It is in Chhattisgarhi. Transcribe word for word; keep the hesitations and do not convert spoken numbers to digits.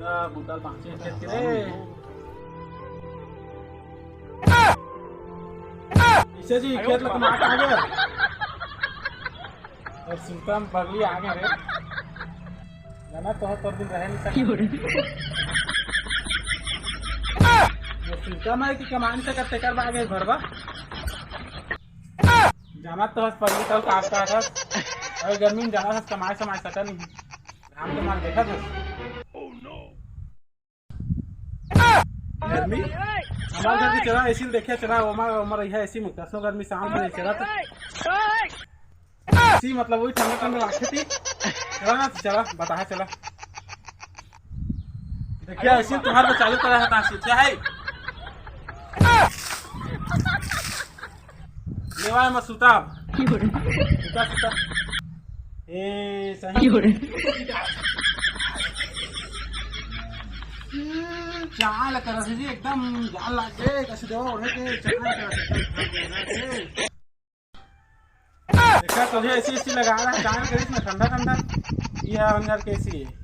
बुतल पाँचे खेत के रे। इसे जी खेत लग मार आ गया। अउ सुतम पगली आ गया रे। जाना तो तोर दिन रहे नहीं सकता। वो सुतम है कि कमा नहीं सकत, तेकर बागे घर बा। जाना तो हस पगली तल काट काट हस। अरे गर्मी में जाना हस कमाए समाए सकत नहीं। घाम के मार देखा था। गर्मी? हमार घर के चला, एसी देखे चला, ओमा, ओमा रही है एसी में, कसनो गर्मी शाम में चला तो। एसी मतलब वही ठंडा ठंडा रखे थी। चला ना, चला, बता है, चला। देखिए, एसी तुम्हारे तो चालू करा है, कहाँ से है? लेवा में सुता। सुता, सुता। ए, सही। चाल करत हे जी, एकदम जान लाग गे, कइसे देवा ओढ़े के, चाल करत हे, एकदम जान लाग गे। देखा, तुझे एसी, एसी लगा रहा है, चाल करिस ना, ठंडा, ठंडा। ये अंदर के एसी है।